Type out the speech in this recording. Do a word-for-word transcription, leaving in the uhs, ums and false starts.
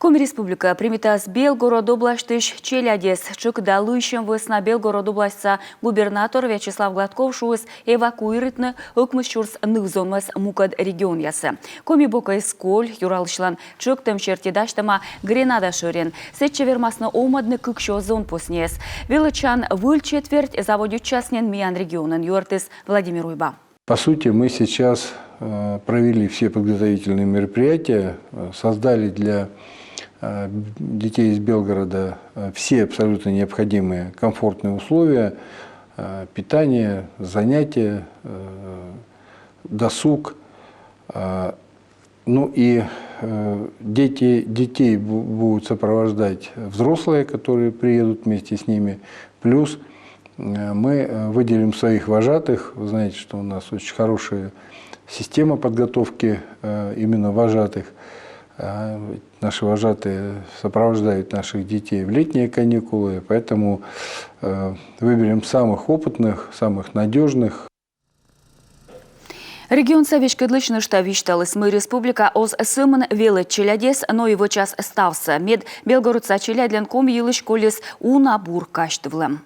Коми Республика примитас Белгород обласьтысь челядьӧс. Тшӧкыда лыйсьӧм вӧсна Белгород обласьтса губернатор Вячеслав Гладков шуис эвакуируйтны ӧкмыс сюрс ныв-зонмӧс мукӧд регионъясӧ. Коми бокӧ эз коль. Юралысьлӧн тшӧктӧм серти дасьтӧма Гренада шӧрин. Сэтчӧ вермасны овмӧдны кыксё зонпоснияс. Велӧдчан выль четверть заводитчас нин миян регионын, юӧртіс Владимир Уйба. По сути, мы сейчас э, провели все подготовительные мероприятия, э, создали для э, детей из Белгорода э, все абсолютно необходимые комфортные условия, э, питание, занятия, э, досуг. Э, Ну и э, дети, детей бу- будут сопровождать взрослые, которые приедут вместе с ними. Плюс э, мы э, выделим своих вожатых. Вы знаете, что у нас очень хорошая система подготовки э, именно вожатых. А ведь наши вожатые сопровождают наших детей в летние каникулы, поэтому э, выберем самых опытных, самых надежных. Регионса веськӧдлысь нӧшта висьталіс, мый республика оз сӧмын велӧд челядьӧс, но и вӧчас ставсӧ. Мед Белгородса челядьлӧн коми йылысь колис уна бур казьтывлӧм.